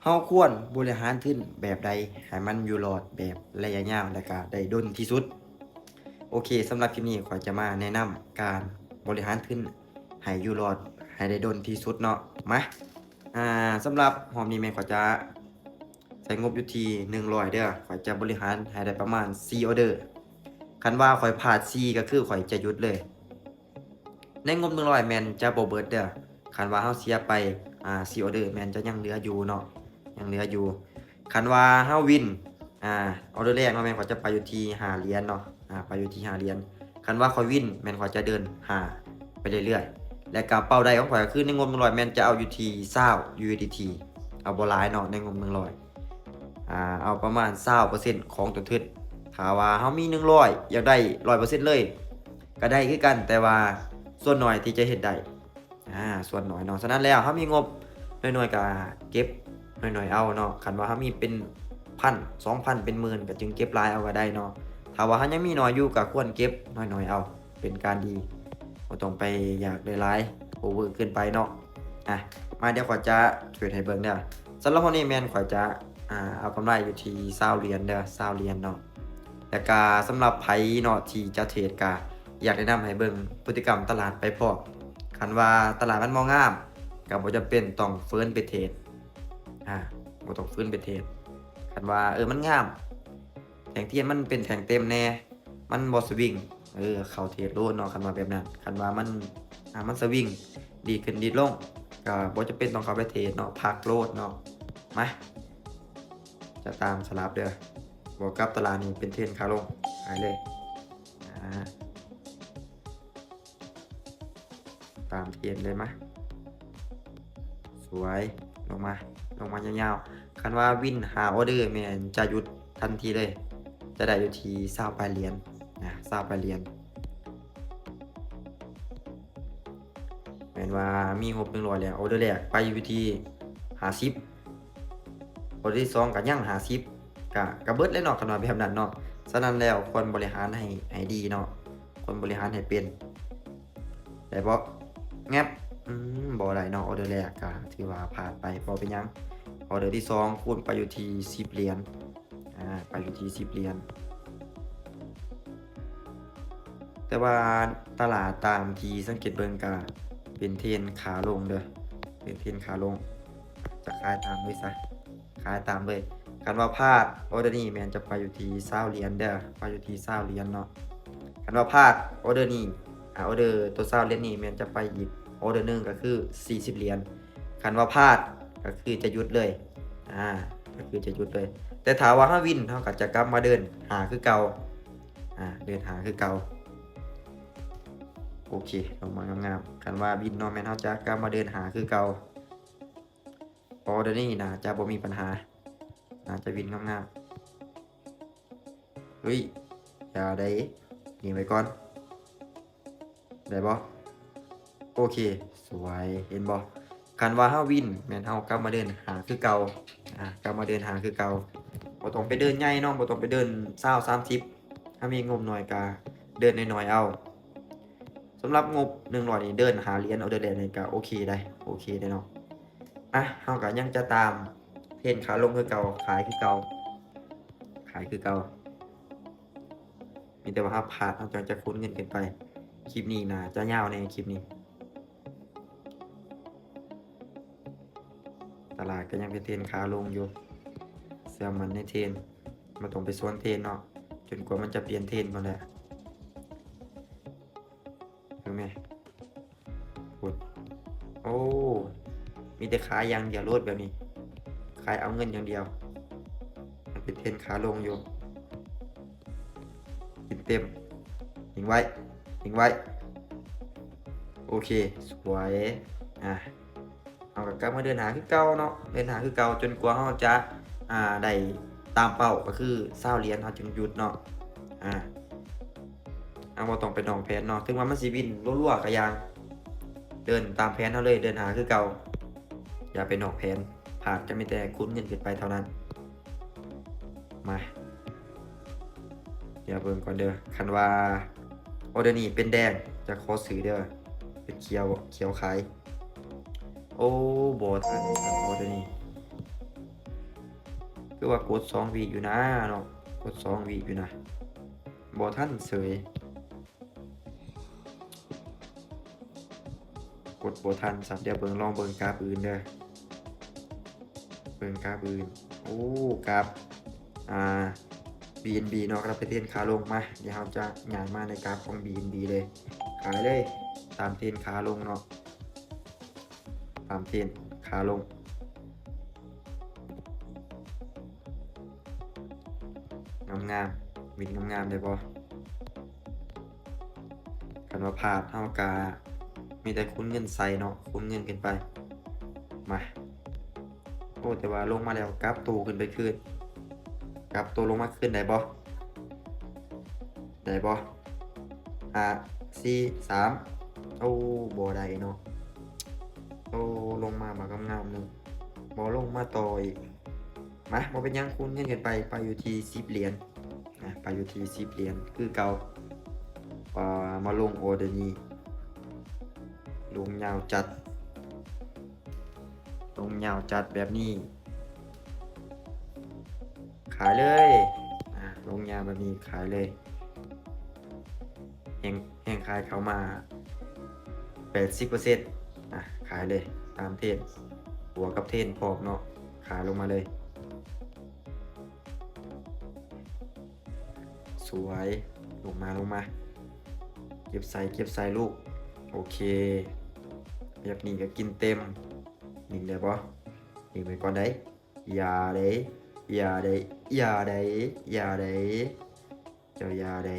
ເຮົາຄວນບໍລິຫານທຶນແບບໃດໃຫ້ມັນຢູ່ລອດແບບໄລຍະຍາວ ແລະກະໄດ້ດົນທີ່ສຸດ? ໂອເຄ, ສຳລັບຄລິບນີ້ຂ້ອຍຈະມາແນະນຳການບໍລິຫານທຶນໃຫ້ຢູ່ລອດ ໃຫ້ໄດ້ດົນທີ່ສຸດເນາະ. ມາ ອ່າ ສຳລັບຮອບນີ້ແມ່ນຂ້ອຍຈະໃຊ້ງົບຢູ່ທີ່ໜຶ່ງຮ້ອຍເດີ້. ຂ້ອຍຈະບໍລິຫານໃຫ້ໄດ້ປະມານສີ່ອອເດີ. ຄັນວ່າຂ້ອຍພາດສີ່ ກໍຄືຂ້ອຍຈະຢຸດເລີຍ. ໃນງົບໜຶ່ງຮ້ອຍແມ່ນຈະບໍ່ເບິດເດີ້. ຄັນວ່າເຮົາເສຍໄປ ອ່າ ສີ່ອອເດີ ແມ່ນຈະຍັງເຫຼືອຢູ່ເນາະ, ຍັງເຫຼືອຢູ່. ຄັນວ່າເຮົາວິນ ອ່າ ອອເດີແລກເນາະ ແມ່ນຂ້ອຍຈະໄປຢູ່ທີ່ຫ້າຫຼຽນເນາະ, ອ່າ ໄປຢູ່ທີ່ຫ້າຫຼຽນ. ຄັນວ່າຂ້ອຍວິນ ແມ່ນຂ້ອຍຈະເດີນຫ້າໄປເລື້ອຍໆ ແລະກະເປົ້າໄດ້ຂອງຂ້ອຍກໍຄືໃນງົບໜຶ່ງຮ້ອຍແມ່ນຈະເອົາຢູ່ທີ່ຊາວ USDT, ເອົາບໍ່ຫຼາຍເນາະໃນງົບໜຶ່ງຮ້ອຍ, ອ່າ ເອົາປະມານຊາວເປີເຊັນຂອງຕົ້ນທຶນ. ຖ້າວ່າເຮົາມີໜຶ່ງຮ້ອຍ ຢາກໄດ້ຮ້ອຍເປີເຊັນເລີຍ ກໍໄດ້ຄືກັນ, ແຕ່ວ່າສ່ວນໜ້ອຍທີ່ຈະເຮັດໄດ້ ອ່າ ສ່ວນໜ້ອຍເນາະ. ສະນັ້ນແລ້ວ ເຮົາມີງົບໜ້ອຍໆ ກໍເກັບໜ້ອຍໆ ເອົາເນາະ. ຄັນວ່າເຮົາມີເປັນພັນ ສອງພັນ ເປັນໝື່ນ ກໍຈຶ່ງເກັບຫຼາຍເອົາກໍໄດ້ເນາະ. ຖ້າວ່າເຮົາຍັງມີໜ້ອຍຢູ່ ກໍຄວນເກັບໜ້ອຍໆ ເອົາ ເປັນການດີ, ບໍ່ຕ້ອງໄປຢາກໄດ້ຫຼາຍ ໂອເວີເກີນໄປເນາະ. ອ່ະ ມາ ດຽວຂ້ອຍຈະເທຣດໃຫ້ເບິ່ງເດີ້. ສຳລັບຮອບນີ້ແມ່ນຂ້ອຍຈະ ອ່າ ເອົາກຳໄລຢູ່ທີ່ຊາວຫຼຽນເດີ້, ຊາວຫຼຽນເນາະ. ແລ້ວກະສຳລັບໃຜເນາະທີ່ຈະເທຣດ ກະຢາກແນະນຳໃຫ້ເບິ່ງພຶດຕິກຳຕະຫຼາດໄປພ້ອມ. ຄັນວ່າຕະຫຼາດມັນບໍ່ງາມ ກະບໍ່ຈຳເປັນຕ້ອງເຟີນໄປເທຣດ, ອ່າ ບໍ່ຕ້ອງເຟີນໄປເທຣດ. ຄັນວ່າ ເອີ ມັນງາມ ແທ່ງທຽນມັນເປັນແທ່ງເຕັມແດ່ ມັນບໍ່ສະວິງ ເອີ ເຂົ້າເທຣດໂລດເນາະ ຄັນວ່າແບບນັ້ນ. ຄັນວ່າມັນ ອ່າ ມັນສະວິງ ດີດຂຶ້ນດີດລົງ ກໍບໍ່ຈຳເປັນຕ້ອງເຂົ້າໄປເທຣດເນາະ, ພັກໂລດເນາະ. ມາ ຈະຕາມສະຫຼັບເດີ້. ບວກກັບຕະຫຼາດນີ້ເປັນເທຣນຂາລົງ ຂາຍເລີຍ. ອ່າ ຕາມເທຣນເລີຍ ມາ ສວຍ ລົງມາ ລົງມາຍາວໆ. ຄັນວ່າວິນຫ້າອອເດີແມ່ນຈະຢຸດທັນທີເລີຍ, ຈະໄດ້ຢູ່ທີ່ຊາວປາຍຫຼຽນນະ, ຊາວປາຍຫຼຽນ. ແມ່ນວ່າມີງົບໜຶ່ງຮ້ອຍແລ້ວ ອອເດີແລກໄປຢູ່ທີ່ຫ້າສິບ, ອອເດີທີສອງກໍຍັງຫ້າສິບ ກະ ກະເບິດແລ້ວເນາະ ຄັນວ່າແບບນັ້ນເນາະ. ສະນັ້ນແລ້ວຄວນບໍລິຫານໃຫ້ ໃຫ້ດີເນາະ, ຄວນບໍລິຫານໃຫ້ເປັນ. ໄດ້ບໍ່? ແງບ ອືມ ບໍ່ໄດ້ເນາະ. ອອເດີແລກກໍຖືວ່າພາດໄປ ບໍ່ເປັນຫຍັງ. ອອເດີທີສອງຄູນໄປຢູ່ທີ່ສິບຫຼຽນ, ອ່າ ໄປຢູ່ທີ່ສິບຫຼຽນ. ແຕ່ວ່າຕະຫຼາດຕາມທີ່ສັງເກດເບິ່ງກໍເປັນເທຣນຂາລົງເດີ້, ເປັນເທຣນຂາລົງ. ຈະຂາຍຕາມເລີຍຊະ. ຂາຍຕາມເລີຍ. ຄັນວ່າພາດ ອອເດີນີ້ແມ່ນຈະໄປຢູ່ທີ່ຊາວຫຼຽນເດີ້, ໄປຢູ່ທີ່ຊາວຫຼຽນເນາະ. ຄັນວ່າພາດ ອອເດີນີ້ ອາ ອອເດີໂຕຊາວຫຼຽນນີ້ແມ່ນຈະໄປອີກ ອອເດີໜຶ່ງກໍຄືສີ່ສິບຫຼຽນ. ຄັນວ່າພາດກໍຄືຈະຢຸດເລີຍ, ອາ ກໍຄືຈະຢຸດເລີຍ. ແຕ່ຖ້າວ່າເຮົາວິນ ເຮົາກໍຈະກັບມາເດີນຫ້າຄືເກົ່າ, ອາ ເດີນຫ້າຄືເກົ່າ. ໂອເຄ ລົງມາງາມໆ. ຄັນວ່າວິນເນາະ ແມ່ນເຮົາຈະກັບມາເດີນຫ້າຄືເກົ່າ. ອໍ ດຽວນີ້ໜ້າຈະບໍ່ມີບັນຫາ, ໜ້າຈະວິນງາມໆ. ເຮີ້ຍ ຢ່າໄດ໋ ໜີໄວ້ກ່ອນ ໄດ້ບໍ່? ໂອເຄ ສວຍ ເຫັນບໍ່? ຄັນວ່າເຮົາວິນ ແມ່ນເຮົາກັບມາເດີນຫ້າຄືເກົ່າ, ອາ ກັບມາເດີນຫ້າຄືເກົ່າ. ບໍ່ຕ້ອງໄປເດີນໃຫຍ່ເນາະ, ບໍ່ຕ້ອງໄປເດີນຊາວ ສາມສິບ, ຖ້າມີງົບໜ້ອຍກະເດີນໜ້ອຍໆເອົາ. ສຳລັບງົບໜຶ່ງຮ້ອຍນີ້ ເດີນຫ້າຫຼຽນ ອອເດີແລກນີ້ກະໂອເຄໄດ໋, ໂອເຄໄດ໋ເນາະ. ອະ ເຮົາກະຍັງຈະຕາມເທຣນຂາລົງຄືເກົ່າ, ຂາຍຄືເກົ່າ, ຂາຍຄືເກົ່າ. ມີແຕ່ວ່າເຮົາພາດ ເຮົາຈັ່ງຈະຄູນເງິນຂຶ້ນໄປ. ຄລິບນີ້ໜ້າຈະຍາວແດ່ ຄລິບນີ້. ຕະຫຼາດກະຍັງເປັນເທຣນຂາລົງຢູ່, ເຊື່ອໝັ້ນໃນເທຣນ, ບໍ່ຕ້ອງໄປສວນເທຣນເນາະ, ຈົນກວ່າມັນຈະປ່ຽນເທຣນພຸ້ນແຫຼະ. ເບິ່ງແມ ພຸ້ນ ໂອ້ ມີແຕ່ຂາຍຢ່າງດຽວໂລດແບບນີ້, ຂາຍເອົາເງິນຢ່າງດຽວ. ມັນເປັນເທຣນຂາລົງຢູ່, ກິນເຕັມ, ຍິງໄວ້ ຍິງໄວ້. ໂອເຄ ສວຍ. ອາ ເຮົາກໍກັບມາເດີນຫາຄືເກົ່າເນາະ, ເດີນຫາຄືເກົ່າ ຈົນກວ່າເຮົາຈະ ອ່າ ໄດ້ຕາມເປົ້າ ກໍຄືຊາວຫຼຽນ ເຮົາຈຶ່ງຢຸດເນາະ. ອາ ເຮົາບໍ່ຕ້ອງໄປນອກແຜນເນາະ, ເຖິງວ່າມັນຊິວິນລົວໆກໍຢ່າງ, ເດີນຕາມແຜນເຮົາເລີຍ, ເດີນຫາຄືເກົ່າ, ຢ່າໄປນອກແຜນ, ພາດກໍມີແຕ່ຄູນເງິນຂຶ້ນໄປເທົ່ານັ້ນ. ມາ ດຽວເບິ່ງກ່ອນເດີ, ຄັນວ່າ ອໍ ດຽວນີ້ເປັນແດງ ຈະຂໍຊື້ເດີ, ເປັນຂຽວ ຂຽວຂາຍ. ໂອ້ ບໍ່ທັນ ອໍ ດຽວນີ້ ຄືວ່າກົດສອງວິຢູ່ນາເນາະ ກົດສອງວິຢູ່ນາ ບໍ່ທັນເສີຍ. ກົດບໍ່ທັນຊ້ຳ. ດຽວເບິ່ງ ລອງເບິ່ງກາຟອື່ນເດີ ເບິ່ງກາຟອື່ນ. ໂອ້ ກາຟ ອ່າ ບີເອັນບີ ເນາະ ກຳລັງໄປເທຣນຂາລົງ. ມາ ດຽວເຮົາຈະຍ່າງມາໃນກາຟຂອງບີເອັນບີເລີຍ ຂາຍເລີຍ ຕາມເທຣນຂາລົງເນາະ ຕາມເທຣນຂາລົງ. ງາມໆ ວິນງາມໆ ໄດ້ບໍ່? ຄັນວ່າພາດ ເຮົາກະມີແຕ່ຄູນເງິນໃສ່ເນາະ ຄູນເງິນຂຶ້ນໄປ. ມາ ໂອ້ ແຕ່ວ່າລົງມາແລ້ວ ກັບໂຕຂຶ້ນໄປຄືນ ກັບໂຕລົງມາຄືນໄດ້ບໍ່? ໄດ້ບໍ່? ຫ້າ ສີ່ ສາມ ໂອ້ ບໍ່ໄດ້ເນາະ. ໂອ້ ລົງມາບັກງາມໆ ໜຶ່ງ ບໍ່ລົງມາຕໍ່ອີກ. ມາ ບໍ່ເປັນຫຍັງ ຄູນເງິນຂຶ້ນໄປ ໄປຢູ່ທີ່ສິບຫຼຽນ ອ່າ ໄປຢູ່ທີ່ສິບຫຼຽນຄືເກົ່າ. ອ່າ ມາລົງອໍເດີນີ້ ລົງຍາວຈັດ ລົງຍາວຈັດແບບນີ້ ຂາຍເລີຍ. ອ່າ ລົງຍາວແບບນີ້ ຂາຍເລີຍ. ແຮງ ແຮງຂາຍເຂົ້າມາແປດສິບເປີເຊັນ ອ່າ ຂາຍເລີຍ ຕາມເທຣນ ບວກກັບເທຣນພ້ອມເນາະ ຂາຍລົງມາເລີຍ. ສວຍ ລົງມາ ລົງມາ ເກັບໃສ່ ເກັບໃສ່ລູກ. ໂອເຄ ແບບນີ້ກໍກິນເຕັມ. ຍິງໄດ້ບໍ່? ຍິງໄປກ່ອນໄດ໋. ຢ່າເດ້ ຢ່າເດ້ ຢ່າເດ້ ຢ່າເດ້ ເຈົ້າຢ່າເດ້.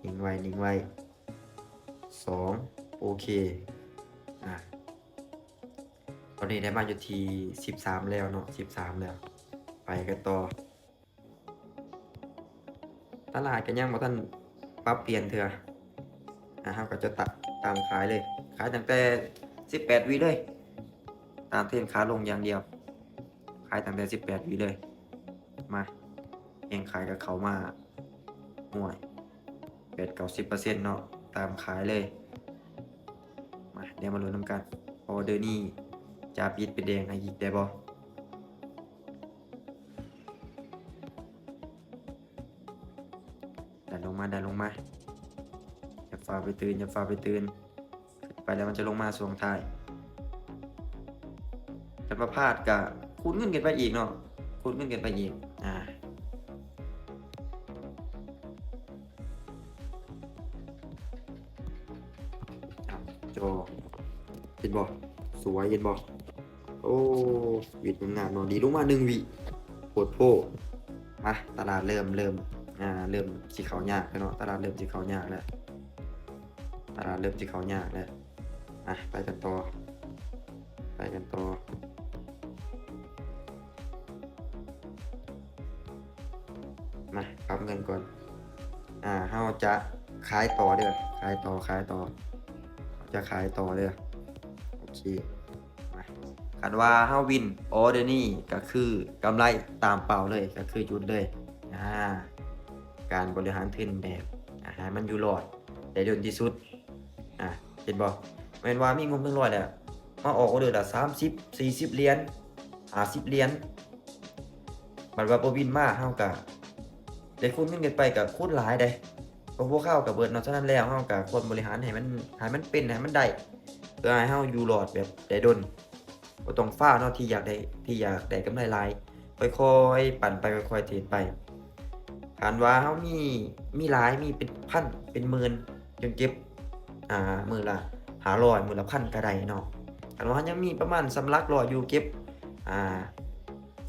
ນິ່ງໄວ້ ນິ່ງໄວ້. ສອງ ໂອເຄ. ອ່າ ຕອນນີ້ໄດ້ມາຢູ່ທີ່ສິບສາມແລ້ວເນາະ ສິບສາມແລ້ວ ໄປກັນຕໍ່. ຕະຫຼາດກໍຍັງບໍ່ທັນປັບປ່ຽນເທື່ອ. ອ່າ ເຮົາກໍຈະຕະ ຕາມຂາຍເລີຍ ຂາຍຕັ້ງແຕ່ສິບແປດວິເລີຍ ຕາມເທຣນຂາລົງຢ່າງດຽວ ຂາຍຕັ້ງແຕ່ສິບແປດວິເລີຍ. ມາ ແຮງຂາຍກໍເຂົ້າມາ ໂອ້ຍ ແປດເກົ້າສິບເປີເຊັນເນາະ ຕາມຂາຍເລີຍ. ມາ ດຽວມາລຸ້ນນຳກັນ ອໍເດີນີ້ຈະປິດເປັນແດງໃຫ້ອີກໄດ້ບໍ່? ດັນລົງມາ ດັນລົງມາ ຢ່າຟ້າວໄປຕື່ນ ຢ່າຟ້າວໄປຕື່ນ ຂຶ້ນໄປແລ້ວມັນຈະລົງມາຊ່ວງທ້າຍ. ຄັນວ່າພາດກະຄູນເງິນຂຶ້ນໄປອີກເນາະ ຄູນເງິນຂຶ້ນໄປອີກ. ອ່າ ເຈົ້າ ເຫັນບໍ່? ສວຍ ເຫັນບໍ່? ໂອ້ ວິດງາມເນາະ ດີ ລົງມາໜຶ່ງວິ ໂພດໂພ. ມາ ຕະຫຼາດເລີ່ມ ເລີ່ມ ອ່າ ເລີ່ມຊິເຂົ້າຍາກແລ້ວເນາະ ຕະຫຼາດເລີ່ມຊິເຂົ້າຍາກແລ້ວ ຕະຫຼາດເລີ່ມຊິເຂົ້າຍາກແລ້ວ. ອ່ະ ໄປກັນຕໍ່ ໄປກັນຕໍ່. ມາ ປັບເງິນກ່ອນ. ອ່າ ເຮົາຈະຂາຍຕໍ່ເດີ ຂາຍຕໍ່ ຂາຍຕໍ່ ຈະຂາຍຕໍ່ເດີ. ໂອເຄ ມາ ຄັນວ່າເຮົາວິນອໍເດີນີ້ ກໍຄືກຳໄລຕາມເປົ້າເລີຍ ກໍຄືຈຸດເລີຍ. ອ່າ ການບໍລິຫານທຶນແບບ ອ່າ ໃຫ້ມັນຢູ່ລອດໄດ້ດົນທີ່ສຸດ. ອ່າ ເຫັນບໍ່? ແມ່ນວ່າມີງົບໜຶ່ງຮ້ອຍແລ້ວ ມາອອກອໍເດີລະສາມສິບ ສີ່ສິບຫຼຽນ ຫ້າສິບຫຼຽນ ບັດວ່າບໍ່ວິນມາ ເຮົາກະໄດ້ຄູນເງິນກັນໄປ ກະຄູນຫຼາຍເດ້ ເພາະບໍ່ຄາວກະເບິດເນາະ. ສະນັ້ນແລ້ວ ເຮົາກະຄວນບໍລິຫານໃຫ້ມັນ ໃຫ້ມັນເປັນ ໃຫ້ມັນໄດ້ ເພື່ອໃຫ້ເຮົາຢູ່ລອດແບບໄດ້ດົນ. ບໍ່ຕ້ອງຟ້າວເນາະ ທີ່ຢາກໄດ້ ທີ່ຢາກໄດ້ກຳໄລຫຼາຍ ຄ່ອຍໆປັ່ນໄປ ຄ່ອຍໆເທຣດໄປ. ຄັນວ່າເຮົາມີ ມີຫຼາຍ ມີເປັນພັນເປັນໝື່ນ ຈັ່ງເກັບ ອ່າ ມື້ລະຫ້າຮ້ອຍ ມື້ລະພັນກະໄດ້ເນາະ. ຄັນວ່າເຮົາຍັງມີປະມານສ່ຳຫຼັກຮ້ອຍຢູ່ ເກັບ ອ່າ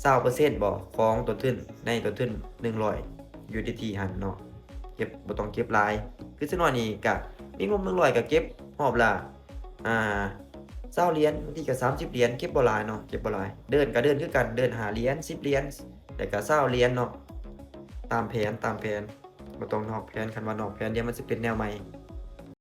ຊາວເປີເຊັນບໍ ຂອງຕົ້ນທຶນ ໃນຕົ້ນທຶນໜຶ່ງຮ້ອຍຢູເອັສດີທີຫັ້ນເນາະ ເກັບ ບໍ່ຕ້ອງເກັບຫຼາຍ. ຄືສ່ວນນ້ອຍນີ້ກະມີງົບໜຶ່ງຮ້ອຍ ກະເກັບຮອບລະ ອ່າ ຊາວຫຼຽນ ບາງທີກະສາມສິບຫຼຽນ ເກັບບໍ່ຫຼາຍເນາະ ເກັບບໍ່ຫຼາຍ. ເດີນກະເດີນຄືກັນ ເດີນຫ້າຫຼຽນ ສິບຫຼຽນ ແລ້ວກະຊາວຫຼຽນເນາະ ຕາມແຜນ ຕາມແຜນ ບໍ່ຕ້ອງນອກແຜນ. ຄັນວ່ານອກແຜນ ດຽວມັນຊິເປັນແນວໃໝ່